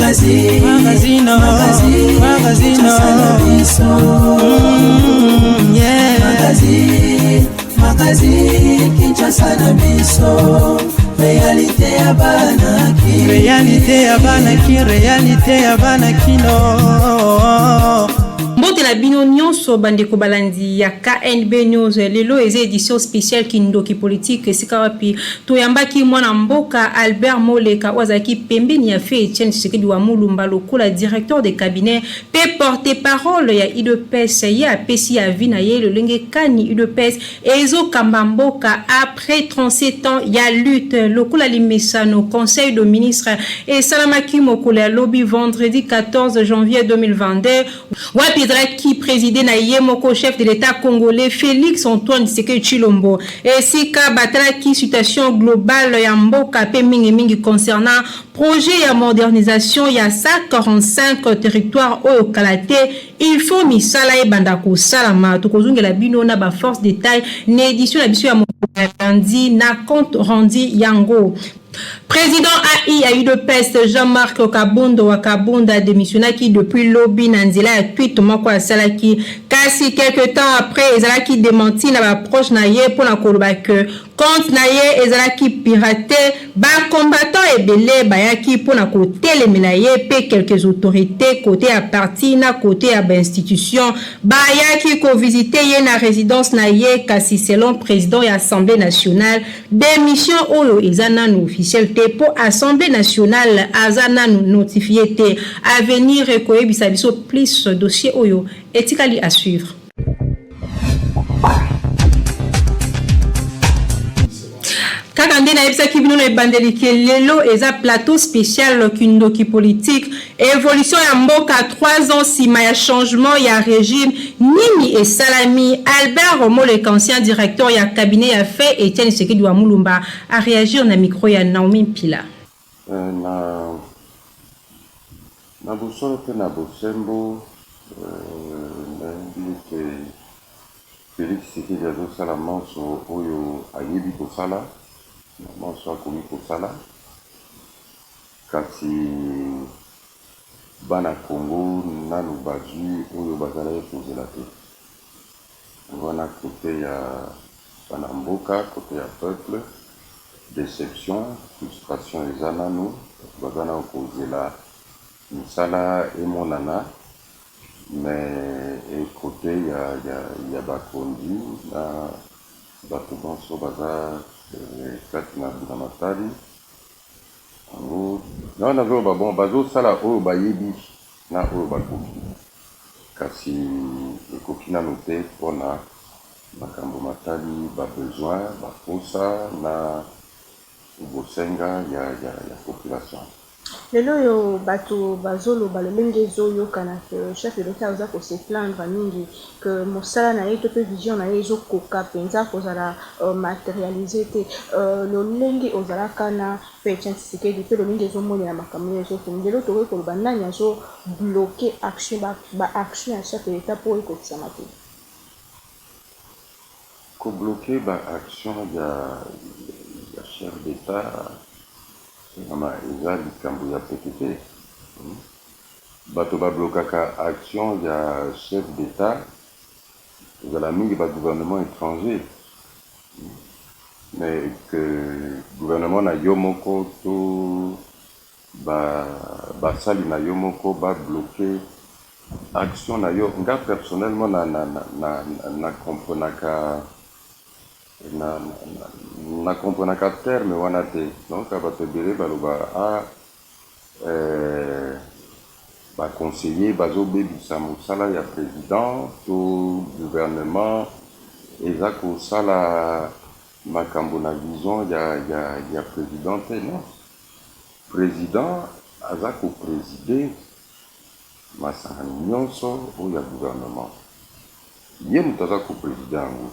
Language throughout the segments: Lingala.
Magazine, Magazine, magazine, magazine, Kinshasa na biso. Yeah. Magazine, magazine, Kinshasa na biso. Réalité ya bana Kin. Réalité ya bana Kin, réalité ya bana Kino. Mbote na bino nyonso, bandeko balandi ya KNB News. Lelo eza édition spéciale Kindoki Politique, esika wapi toyambaki mwana mboka Albert Moleka, oyo azalaki pembeni ya feu Etienne Tshisekedi wa Mulumba lokola directeur de cabinet mpe porte parole ya UDPS. Ye apesi avis na ye lolenge kani UDPS ezokamba mboka après 37 ans ya lutte. Lokola limesano, conseil de ministre esalamaki mokolo ya lobi, vendredi 14 janvier 2022, wapi ezalaki présidé na ye moko chef de l'État congolais Félix Antoine Tshisekedi Tshilombo, esika batalaki situation globale ya mboka mpe mingimingi concernant projet ya modernisation ya 145 territoire oyo kala te il faut misala ebanda kosalama. Tokozongela bino na baforce détail na édition na biso ya mokolo ya lundi na compte rendu yango. Président AI ya UDPS Jean-Marc Kabondo wa Kabunda démissionnaki depuis lobi na nzela ya tweet moko asalaki, kasi quelque temps après ezalaki démenti na baproche na ye mpona koloba ke compte na ye ezalaki piraté. Bacombattant ebele bayaki mpona kotelemela ye mpe quelques autorités côté ya parti na côté ya bainstitution bayaki kovisite ye na résidence na ye. Kasi selon président ya Assemblée nationale, démission oyo eza nanu officiel te mpo Assemblée nationale aza nanu notifié te. Avenir ekoyebisa biso plus, dossier oyo etikali à suivre. Kaka nde nayebisaki bino na ebandeli ke lelo eza plateau spécial Kindoki Politique. Évolution ya mboka 3 ans nsima ya changement ya régime, nini esalami? Albert Moleka, ancien directeur ya cabinet ya feu Etienne Tshisekedi wa Mulumba, a réagir na micro ya Naomi Mpila. Na bosolo mpe na bosembo, nayebi ete Félix Tshisekedi azosala manso oyo ayebi kosala, manso akoki kosala, kasi bana Congo nanu bazwi oyo bazalaki kozela te. Wana côté ya bana mboka, côté ya peuple, déception, frustration eza nanu. Bato baza nanu kozela misala emonana, mais côté ya bakonzi na bato banso baza kati na mbulamatari yango na nazoloba, bon, bazosala oyo bayebi na oyo bakoki, kasi ekoki nanu te mpona makambo matali babesoin, baposa na bosenga ya population. Lelo oyo bato bazoloba lolenge ezoyokana ke chef de l'État aza kose plaindre mingi ke mosala na ye to mpe vision na ye ezokoka mpenza kozala matérialisé te. Lolenge ozalaka na mpe Etienne Tshisekedi mpe lolenge ezomonela makambo nini ezokende lelo, tokoki koloba nani azobloquer action, baaction ya chef de l'État mpo ekokisama te? Kobloquer baaction ya chef d'État vraiment eza likambo ya pete te. Bato bablokaka action ya chef d'État ezala mingi bagouvernement étranger, mais que gouvernement na yo moko to basali na yo moko babloquer action na yo, nga personnellement na comprenaka na comprenaka terme wana te. Donc bato ebele baloba a baconseiller bazobebisa mosala ya président to gouvernement eza kosala makambo na vision ya président te. Non, président aza koprésider masanga nyonso oyo ya gouvernement, ye moto aza koprésider yango.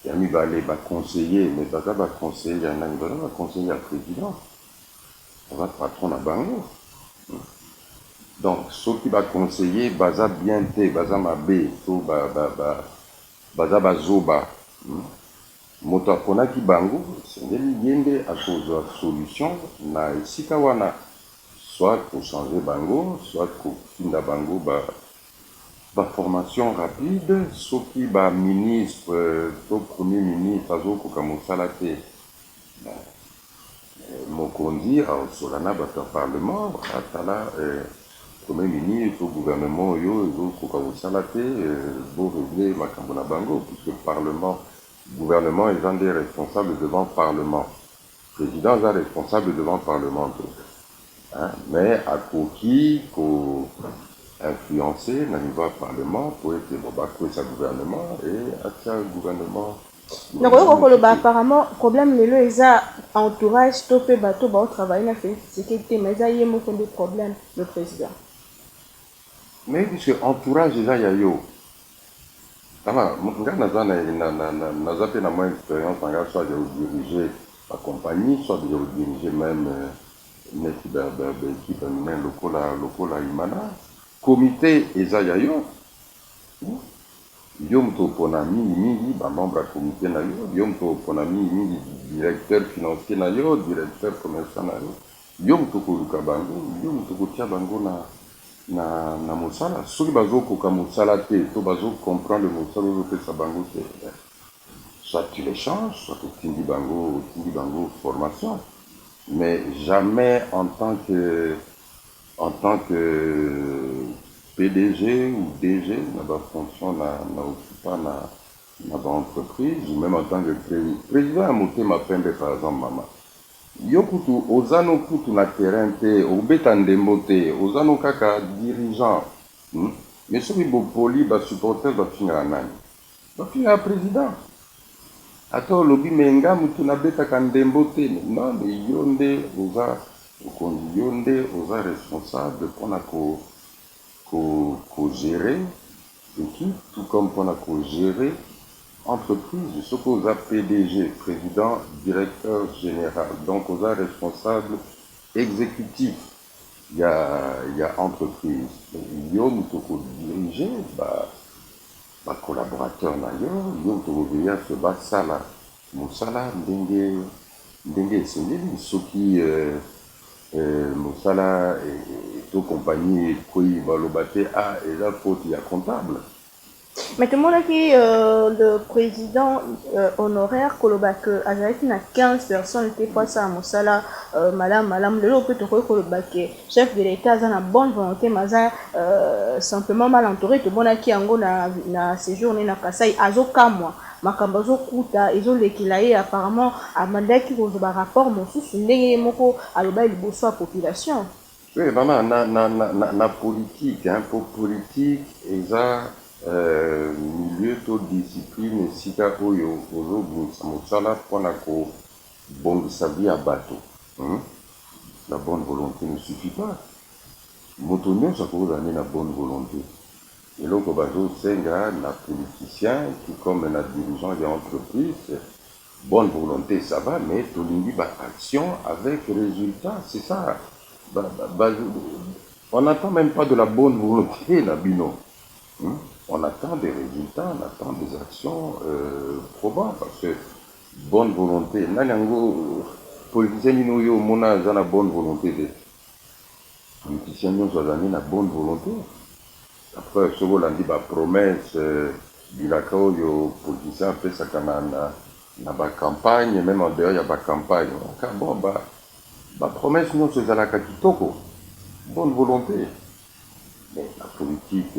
Ya mibale, baconseiller, mais baza baconseiller ya nani? Baza baconseiller ya président, baza patron na bango. Donc soki baconseiller baza bien te, baza mabe to baza bazoba, moto aponaki bango esengeli ye nde akozwa solution na esika wana. Soit kochanger bango, soit kotinda bango ba baformation rapide. Soki baministre to premier ministre azokoka mosala te, mokonzi akosola na bato ya parlement, atala premier ministre to gouvernement oyo ezokoka kosala te, borégler makambo na bango, puisque parlement, gouvernement eza nde responsable devant parlement. Président aza responsable devant parlement te, hein, mais akoki ko-influencer na niveau ya parlement po ete bo bakwesa gouvernement e atia gouvernement. Nakoki koloba, apparemment problème lelo eza entourage to mpe bato baotravaille na Félix Tshisekedi te, mais eza ye moko nde problème, le président. Mais puisque entourage eza ya yo, tala, ngai naza naza mpe na mwa expérience na ngai, soit ya kodiriger bacompagnie, soit ya kodiriger même neti baéquipe ya minene lokola Imana. Comité eza ya yo, yo moto opona mingimingi bamembre ya comité na yo, yo moto opona mingimingi directeur financier na yo, directeur commercial na yo, yo moto okoluka bango, yo moto okotia bango na mosala. Soki bazokoka mosala te to bazocomprendre mosala ozopesa bango te, soit tu les changes, soit otindi bango formation, mais jamais en tant que PDG ou DG na bafonction na okipa na baentreprise, ou même en tant que président ya Motema Pembe par exemple. Mama, yo kutu oza no kutu na terrain te, obeta ndembo te, oza no kaka dirigeant, Mais soki bopoli, basupporter bafingaka nani? Bafingaka président. Ata olobi: "Me nga mutu nabetaka ndembo te." Non, mais yo nde oza mokonzi, yo nde oza responsable mpona kogérer équipe, tout comme mpona kogérer entreprise. Soki oza PDG, président directeur général, donc oza responsable exécutif ya entreprise, yo moto kodiriger bacollaborateur na yo, yo moto koveiller ke basala mosala ndenge esengeli. Soki mosala to compagnie ekwei, baloba te: "Ah, eza faute ya comptable." Mais tomonaki le président honoraire koloba ke azalaki na 15 personnes te po asala mosala malamu malamu. Lelo mpe tokoki koloba ke chef de l'État aza na bonne volonté, mais aza simplement mal entouré. Tomonaki yango na séjour ne na Kasai, azokamwa makambo azokuta ezolekela ye. Apparemment amandaki kozwa barapport mosusu ndenge ye moko aloba liboso ya population. Oui, mama, na politique, hein, po politique eza milieu to discipline esika oyo ozobongisa mosala mpona kobongisa vie ya bato. La bonne volonté ne suffit pas. Moto nyonso akokozala nde na bonne volonté. Eloko bazosenga na politicien, tout comme na dirigeant ya entreprise, bonne volonté, ça va, mais tolingi baaction avec résultat. C'est ça ba, on n'attend même pas de la bonne volonté na bino, On attend des résultats, on attend des actions probantes, parce que bonne volonté, nani yango politicien nini oyo omona aza na bonne volonté te? Politicien nyonso azali na bonne volonté. Après, soki olandi bapromesse, bilaka oyo politicien apesaka na bacampagne, même en dehors ya bacampagne, ka bon, bapromesse nyonso ezalaka kitoko, bonne volonté. Mais la politique,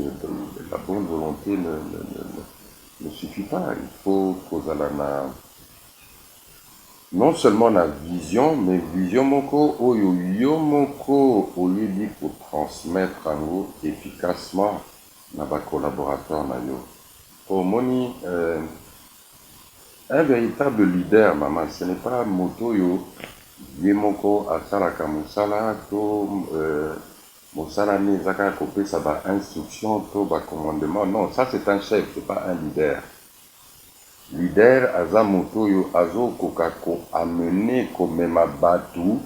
la bonne volonté ne suffit pas. Il faut kozala na non seulement na vision, mais vision moko oyo yo moko oyebi kotransmettre yango efficacement na bacollaborateur na yo. Po omoni, un véritable leader, mama, ce n'est pas moto oyo ye moko asalaka mosala to mosala nde eza kaka kopesa bainstruction to bacommandement. Non, ça c'est un chef, c'est pas un leader. Leader aza moto oyo azokoka koamener, komema bato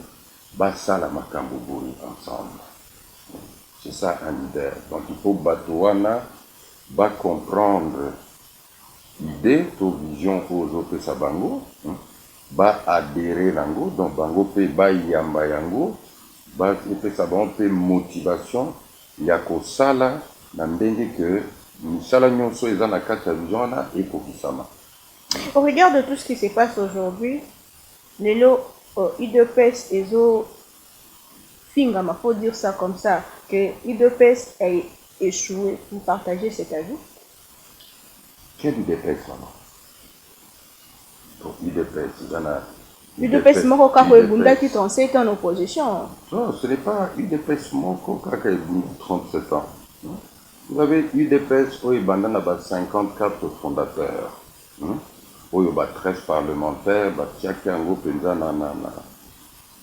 basala makambo boye ensemble. C'est ça un leader. Donc il faut bato wana bacomprendre idée to vision oyo ozopesa bango, baadhérer nango, donc bango mpe bayamba yango. Epesa bango mpe motivation ya kosala na ndenge ke misala nyonso eza na kati ya vision wana ekokisama. Au regard de tout ce qui se passe aujourd'hui, lelo UDPS ezo fingama, faut dire ça comme ça, que UDPS a échoué. Vous partagez cet avis? Quel UDPS wana? Donc UDPS eza na UDPS moko kaka ebundaki 37 ans en opposition. Non, ce n'est pas UDPS moko kaka ebundi 37 ans. Vous avez UDPS oyo ebanda na ba 54 fondateurs, oyo ba 13 parlementaires batiaki yango mpenza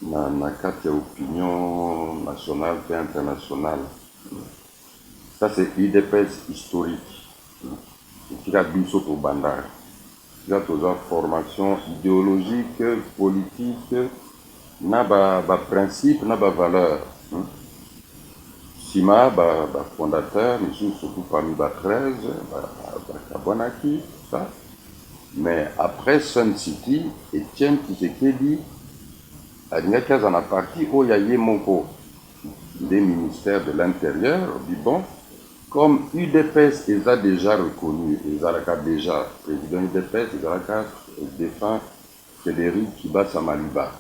na kati ya opinion nationale mpe internationale. Ça, c'est UDPS historique. Esika biso tobanda, esika tozwa formation idéologique, politique, na baprincipe, na bavaleur. Nsima bafondateur misusu, surtout parmi ba 13, bakabwanaki ça. Mais après Sun City, Etienne Tshisekedi alingaki aza na parti oyo ya ye moko nde ministère de l'Intérieur bi bon, comme UDPS eza déjà reconnu, ezalaka déjà président UDPS ezalaka défunt Frédéric Kibasa Maliba.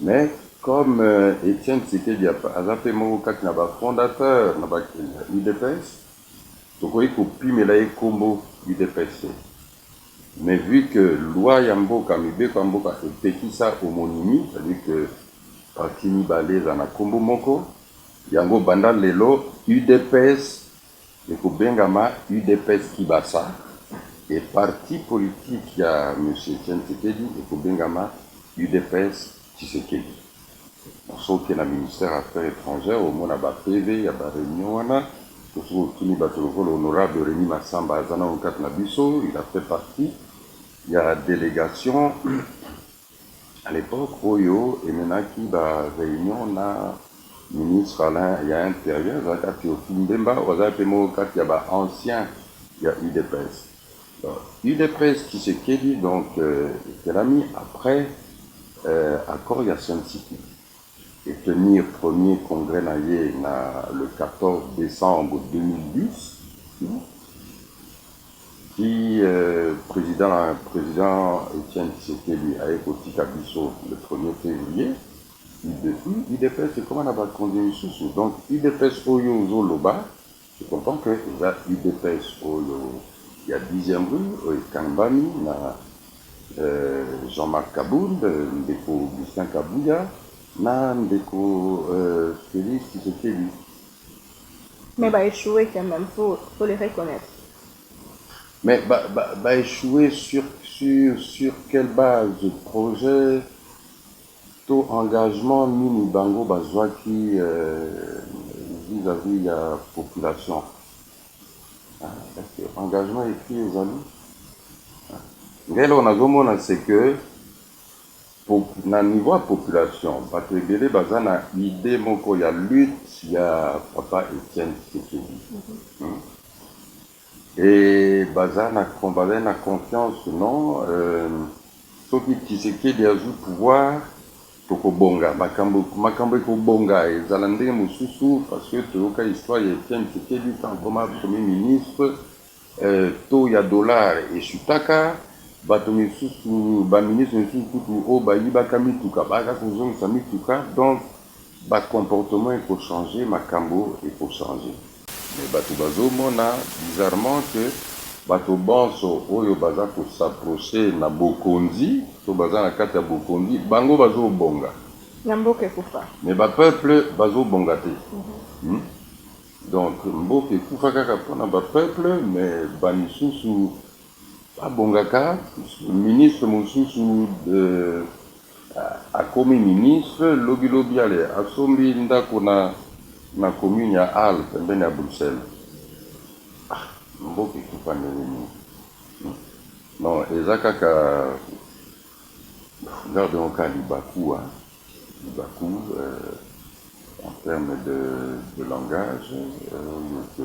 Mais comme Etienne Tshisekedi aza mpe moko kati na bafondateur na ba UDPS, tokoki kopimela ye nkombo UDPS. Mais vu que loi ya mboka, mibeko ya mboka epekisa homonymie, c'est-à-dire que parti mibale eza na nkombo moko, yango banda lelo UDPS ekobengama UDPS Kibasa et parti politique ya monsieur Etienne Tshisekedi ekobengama UDPS Tshisekedi. Soki na ministère Affaires étrangères, omona ba PV ya baréunion wana. Soki otuni bato lokola honorable Rémi Masamba, aza nano kati na biso, il a fait partie ya délégation à l'époque oyo emenaki baréunion na ministre Alain ya Intérieur, azalaka Théophile Mbemba, oyo azala mpe moko kati ya baancien ya UDPS. Donc, UDPS Tshisekedi, donc ekelami après accord ya Sun City et tenir premier congrès na ye na le 14 décembre 2010 qui président Etienne Tshisekedi aye kotika biso le 1er février. UDPS ekoma na bakonzi misusu. Donc UDPS oyo ozoloba, je comprends que eza UDPS oyo ya 10e rue, oyo ekambami na Jean-Marc Kabund, ndeko Augustin Kabuya na ndeko Félix Tshisekedi. Mais bah échoué quand même, faut le reconnaître. Mais bah échoué sur quelle base? Projet to engagement nini bango bazwaki vis-à-vis ya population? Est-ce que engagement écrit ezali? Ngai eloko nazomona, c'est que na niveau ya population, bato ebele baza na idée moko ya lutte ya papa Etienne Tshisekedi e baza na confiance non, soki Tshisekedi azwi pouvoir, tokobonga, makambo ekobonga, ezala ndenge mosusu, parce que toyoka histoire ya Etienne Tshisekedi ntango akoma premier ministre, taux ya dollar esutaka, bato misusu, baministre misusu kutu oyo bayibaka mituka bayaka kozongisa mituka. Donc bacomportement ekochange, makambo ekochange. Mais bato bazomona bizarrement que bato bonso oyo baza kos'approcher na bokonzi to baza na kati ya bokonzi, bango bazobonga. Na mboka ekufa. Mais bapeuple bazobonga te. Donc mboka ekufa kaka mpona bapeuple, mais bamisusu babongaka. Ministre mosusu akomi ministre, lobilobi ale asombi ndako na commune ya Hal, pembeni ya Bruxelles. Ah, mboka ekufa ndenge nini? Non, eza kaka gardons ka libaku, hein? Libaku en termes de langage, oyo ke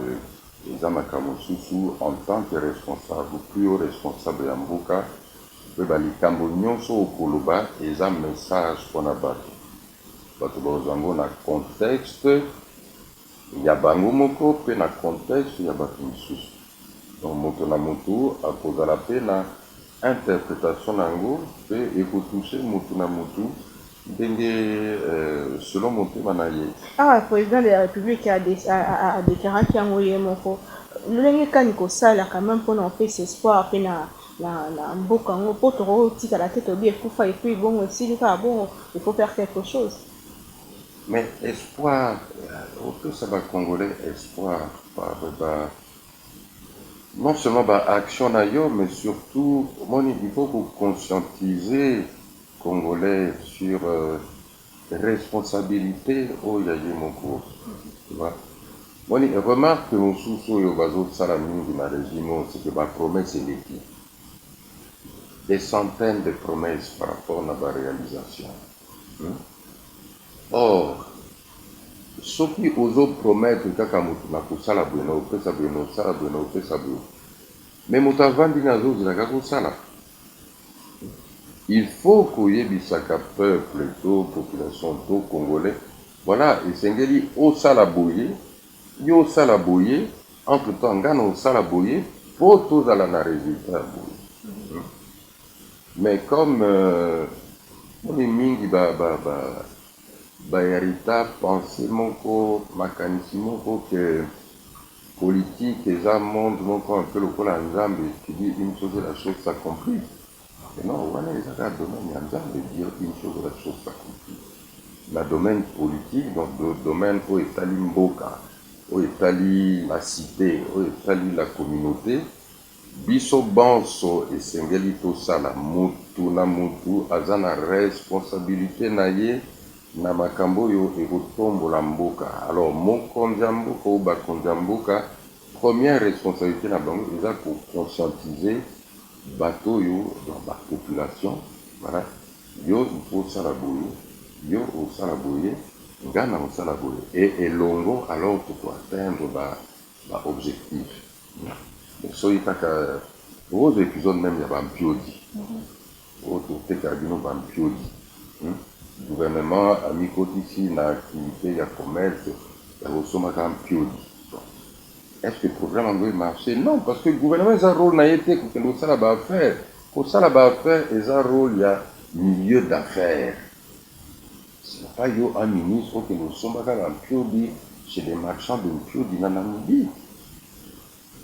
eza makambo mosusu. En tant que responsable, plus haut responsable ya mboka, mpe balikambo nyonso okoloba eza message mpona bato. Bato bakozwa yango na contexte ya bango moko mpe na contexte ya bato misusu. Donc moto na moto akozala mpe na interprétation na yango, mpe ekotouche moto na moto ndenge selon motema na ye. Awa président de la République adéclaraki yango ye moko. Lolenge kani kosala quand même mpona kopesa espoir mpe na mboka yango, mpo tokotikala te, tobi ekufa et puis bongo esili kaka bongo? Il faut faire quelque chose. Mais espoir, opesa Bacongolais espoir par ba non seulement baaction na yo, mais surtout omoni, il faut koconscientiser Congolais sur responsabilité oyo ya ye moko, tu vois. Moni, remarque mosusu oyo bazosala mingi na régime oyo, c'est que bapromesse eleki, des centaines de promesses par rapport na baréalisation. Or soki ozopromettre kaka motu na kosala boye, na opesa boye, na osala boye, na opesa boye, mais moto avandi na azozela kaka kosala. Il faut koyebisaka peuple to population to Congolais: voilà, esengeli osala boye, yo osala boye, entre temps nga na osala boye mpo tozala na résultat ya boye. Mais comme moni mingi bahérita pensée moko, makanisi moko ke politique eza monde moko un peu lokola Nzambe, tu dis une chose et la chose s'accomplit. Non, wana eza kaka domaine ya Nzambe, dire une chose et la chose s'accomplit. Na domaine politique, donc domaine oyo etali mboka, oyo etali la cité, oyo etali la communauté, biso bonso esengeli tosala. Mutu na mutu aza na responsabilité na ye na makambo oyo ekotombola mboka. Alors mokonzi ya mboka oyo, bakonzi ya mboka, première responsabilité na bango eza koconscientiser bato oyo, bapopulation: voilà, yo il faut osala boye, yo osala boye, nga na osala boye, e elongo alors tokoatteindre baobjectif ba. Soki kaka okozwa épisode même ya bampiodi oyo totekaka bino bampiodi, Gouvernement amikotisi na activité ya commerce ya kosomaka mpiodi. Est ce que programme yango emarché? Non, parce que gouvernement eza rôle na ye te kokende kosala baaffaire. Kosala baaffaire eza rôle ya milieu d'affaires. C'est pas yo un ministre okende osombaka bampiodi chez des marchands de mpiodi na Namibie.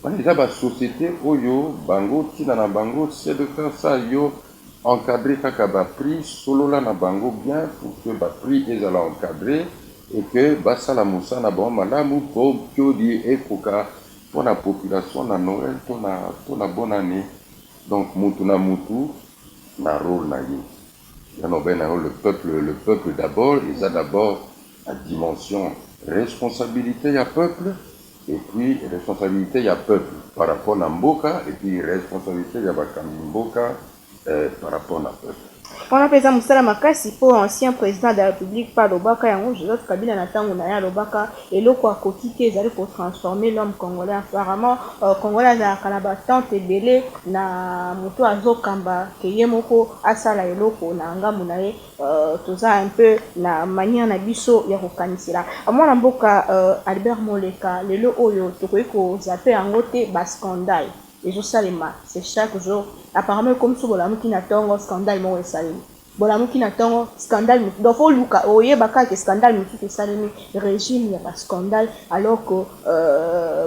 Wana eza basociété oyo bango ntina na bango c'est de faire ça. Yo encadré kaka baprix, solola na bango bien pour que baprix ezala encadré et que basala mosala na bango malamu mpo mpiodi ekoka mpona population na Noël to na bonne année. Donc mutu na mutu na rôle na ye. Yana obe na yo, le peuple, le peuple d'abord. Eza d'abord la dimension responsabilité ya peuple, et puis responsabilité ya peuple par rapport na mboka, et puis responsabilité ya bakambi mboka par rapport na peuple. Wana mpe eza mosala makasi, mpo ancien président de la République mpe alobaka yango, Joseph Kabila, na ntango na ye alobaka eloko akoki te ezali kotransformer l'homme congolais. Apparemment congolais azalaka na batante ebele na moto azokamba ke ye moko asala eloko na ngambu na ye. Toza un peu na manière na biso ya kokanisela. Mwana mboka Albert Moleka, lelo oyo tokoki kozapper yango te, bascandale ezosalema, c'est chaque jour apparemment. Ekomi so bolamuki na ntongo, scandale moko esalemi, bolamuki na ntongo, scandale. Donc faut oluka oyeba kaka scandale mosusu esalemi, régime ya bascandale. Alors que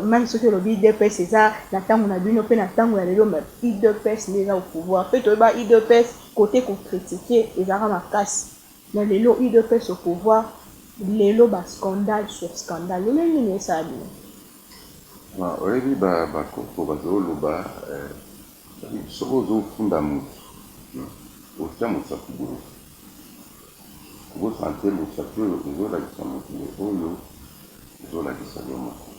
même soki olobi UDPS eza na ntango na bino mpe na ntango ya lelo, mais UDPS nde eza au pouvoir. Mpe toyeba UDPS côté kocritiquer ezalaka makasi, mais lelo UDPS au pouvoir, lelo bascandale sur scandale. Lelo nini esala bino? Oyebi, bakoko bazoloba, soki ozofunda motu, otia mosapi boye, kobosana te mosapi oyo ezolakisa motu, oyo ezolakisa yo moko.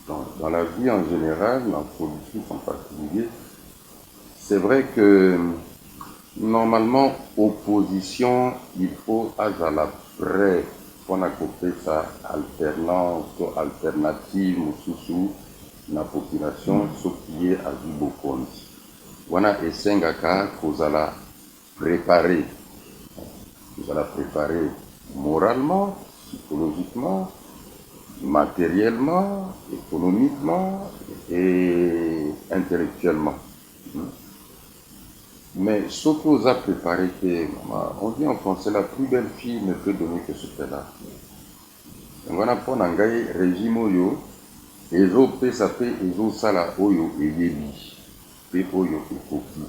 Donc dans la vie en général, dans la politique en particulier, c'est vrai que normalement opposition, il faut azala prêt mpona kopesa alternance to alternative mosusu na population soki ye azwi bokonzi. Wana esengaka kozala préparé, kozala préparé. Moralement, psychologiquement, materiellement, economiquement et intellectuellement. Mais soki oza prepare te mama, on dit en français la plus belle fille ne peut donner que ce qu'elle a. Yango wana mpo na ngai regime oyo ezo pesa mpe ezo sala oyo eyebi mpe oyo ekoki.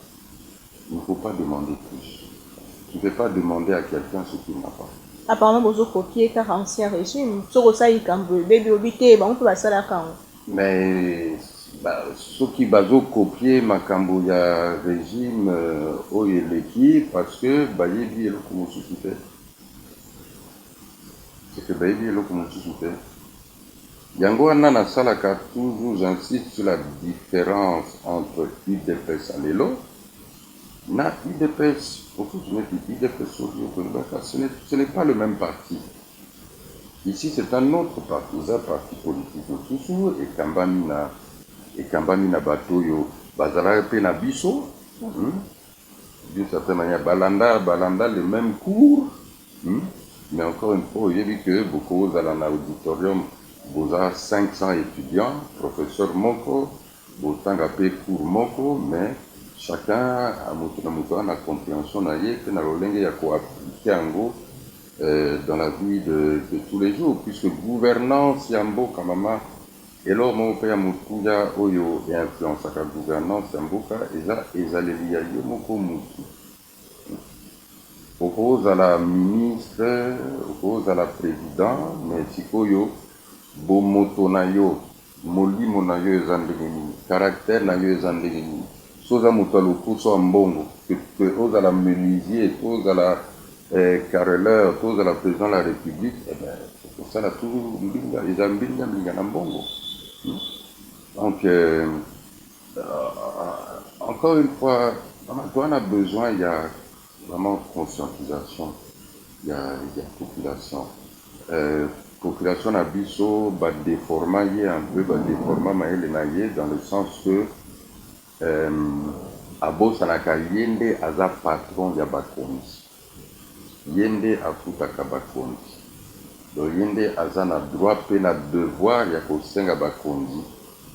Il ne faut pas demander plus. Tu ne peux pas demander à quelqu'un ce qu'il n'a pas. Apparemment bozo copier kaka ancien regime, soki osali likambo ebebi olobi te bango pe basalaka yango. Mais ba soki bazo copier makambo ya regime oyo eleki parce que bayebi eloko mosusu te. C'est que bayebi eloko mosusu te. Yango wana nasalaka toujours j'insiste sur la difference entre udps ya lelo na udps mosusu neti udps soki okoyebaka ce n'est pas le même parti. Ici c'est un autre parti, eza parti politique mosusu ekambami na ekambami na bato oyo bazalaka mpe na biso d'une certaine manière balanda balanda le même cours. Hum mais encore une fois oyebi que bokozala na auditorium boza 500 etudiants professeur moko botanga pe cours moko mais chacun moto na moto aza na comprehension na ye pe na lolenge ya ko appliquer yango dans la vie de tous les jours puisque gouvernance ya mboka mama eloko moko pe ya motuya oyo e influencaka gouvernance ya mboka eza ezaleli ya yo moko mutu. Okozala ministre, okozala president mais sikoyo bomoto na yo, molimo na yo eza ndenge nini? Caractère na yo eza ndenge nini? Soki oza moto ya lokoso ya mbongo que ozala menuisier to ozala carreleur to ozala president de la republique eh ben okosala toujours mbinga, eza mbinga mbinga na mbongo. Donc Encore une fois toza na besoin ya vraiment conscientisation ya population. Population na biso ba deforma ye un peu, ba deforma mayele na ye dans le sens que abosanaka ye nde aza patron ya bakonzi, ye nde afutaka bakonzi, donc ye nde aza na droit pe na devoir ya kosenga bakonzi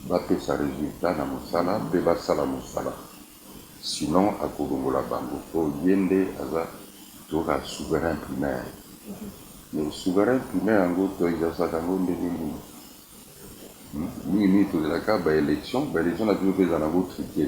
Bapesa resultat na musala pe basala musala sinon akolongola bango po ye nde aza toka souverain primaire mais souverain primaire yango to exercaka yango ndenge nini? Mingi mingi tozelaka ba election, ba election na biso pe ezala nango truque.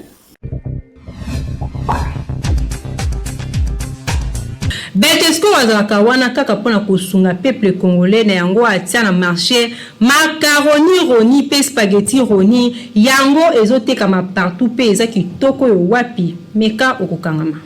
Beltesco azalaka wana kaka pona kosunga peuple congolais na yango atia na marche macaroni roni pe spaghetti roni yango ezo tekama partout pe eza kitoko oyo wapi meka okokangama.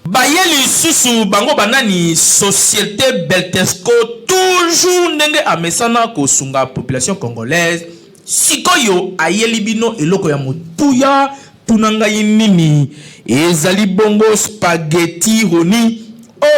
Baye lisusu bango ba nani societe beltesco toujours ndenge amesana kosunga population congolaise sikoyo ayeli bino eloko ya motuya tuna ngai nini ezali bongo spaghetti roni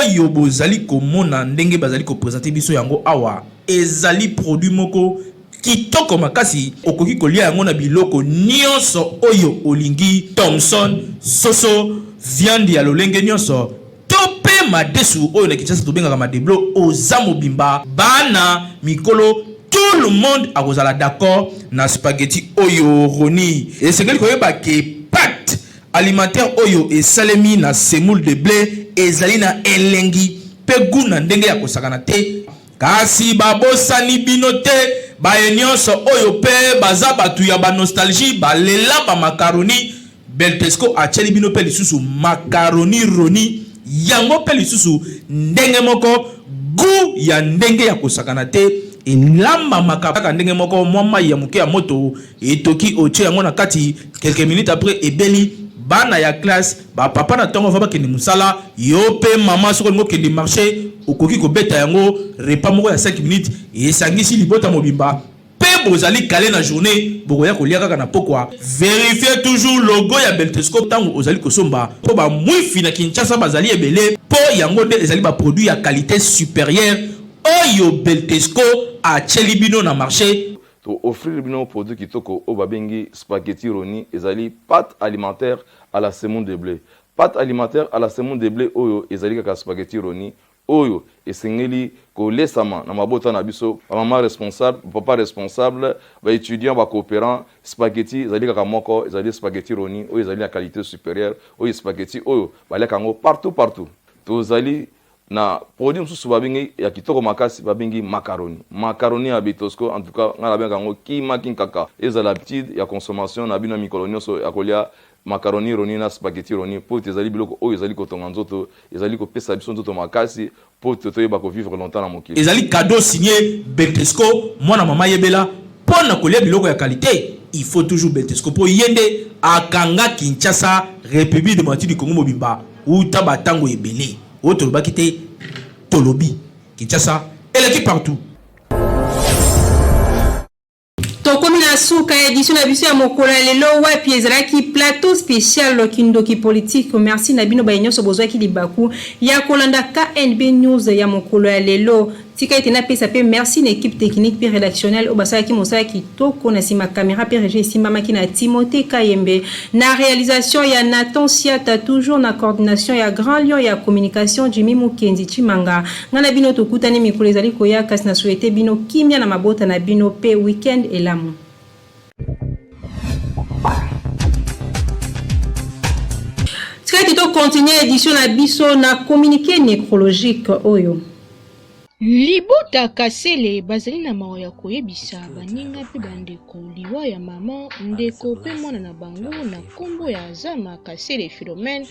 oyo bozali komona ndenge bazali ko presenter biso yango awa ezali produit moko Kitoko makasi okoki kolia yango na biloko nionso oyo olingi thomson, soso, viande ya lolenge nionso to pe madesu oyo na Kinshasa tobengaka madeblo oza mobimba bana, mikolo tout le monde akozala d'accord na spaghetti oyo Rony esengeli koyeba ke pate alimentaire oyo esalemi na semoule de ble ezali na elengi pe gout na ndenge ya kosakana te. Kasi babosani bino te baye nionso oyo pe baza batu ya ba nostalgie balela ba macaroni Beltesco atieli bino pe lisusu macaroni roni yango pe lisusu ndenge moko gout ya ndenge ya kosakana te elambamaka kaka ndenge moko mwa mayi ya moke ya moto etoki otie yango na kati quelques minutes après ebeli bana ya classe Ba papa na tongo avant bakende musala, yo pe maman soki olingi okende marche okoki kobeta yango repas moko ya 5 minutes esangisi libota mobimba pe bozali cale na journee bokoya kolia kaka na pokwa. Verifier toujours logo ya Beltesco tango ozali kosomba po ba mwifi na Kinshasa bazali ebele po yango nde ezali ba produits ya qualite superieure oyo Beltesco atieli bino na marche. To offrir bino produit kitoko oyo babengi spaghetti roni, ezali pate alimentaire à la semoule de ble. Pate alimentaire à la semoule de ble oyo ezali kaka spaghetti roni. oyo esengeli kolesama na mabota na biso, ba mama responsable, ba papa responsable, ba etudiants, ba cooperants. Spaghetti ezali kaka moko, ezali spaghetti Roni oyo ezali na qualite superieure, oyo spaghetti oyo baliaka yango partout partout. Tozali na produit mosusu babengi ya kitoko makasi, babengi macaroni. Macaroni ya Betosco, en tout cas ngai nabengaka yango kima kinkaka. Ezala habitude ya consommation na bino ya mikolo nyonso ya kolia macaroni Roni na spaghetti Roni, mpo ete ezali biloko oyo ezali kotonga nzoto, ezali kopesa biso nzoto makasi mpo ete toyeba ko vivre longtemps na mokili. Ezali cadeau signe Beltesco mwana mama yebela pona kolia biloko ya qualite il faut toujours Beltesco po ye nde akanga Kinshasa Republique democratique du Congo mobimba wuta ba tango ebele oyo tolobaki te tolobi Kinshasa eleki partout. Tokomi na suka ya edition na biso ya mokolo ya lelo wapi ezalaki plateau special kindoki politique. Merci na bino baye nyonso bozwaki libaku ya kolanda KNB News ya mokolo ya lelo. Tika ete napesa pe merci na equipe technique pe redactionnelle oyo basalaki mosala kitoko na sima camera pe regie esimbamaki na Timothee Kayembe na realisation ya Nathan Siata toujours na coordination ya Grand Lion ya communication Jimmy Mukendi Tshimanga. Nga na bino tokutani mikolo ezali koya kasi na souhaiter bino kimia na mabota na bino pe week-end elamu. Tika ete to continuer edition na biso na communiqué necrologique oyo. Libota Kasele bazali na mawa ya koyebisa baninga mpe bandeko liwa ya mama, ndeko mpe mwana na bango na nkombo ya Azama Kasele Philomène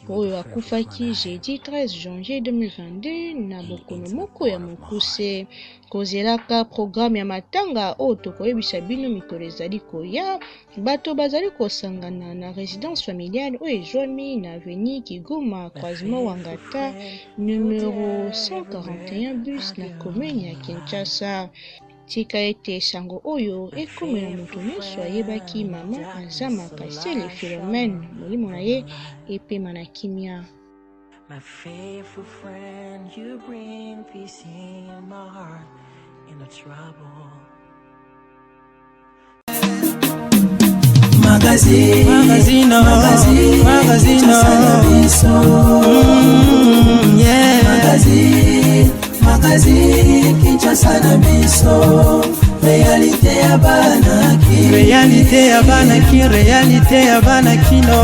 oyo akufaki jeudi 13 janvier 2022 na bokono moko ya mokuse. Kozelaka programme ya matanga oyo tokoyebisa bino mikolo ezali koya, bato bazali kosangana na residence familiale oyo ezwami na avenue Kigoma, croisement Wangata, numero 141 bus na commune ya Kinshasa. Tika ete sango oyo ekomela moto nyonso ayebaki mama Azama Kasele Philomène, molimo na ye epema na kimia. My faithful friend, you bring peace in my heart in the trouble. Magazine, magazine, magazine, magazine, yeah. Magazine, magazine, Kinshasa na biso. Réalité ya bana ki. Réalité ya bana ki, réalité ya bana kino.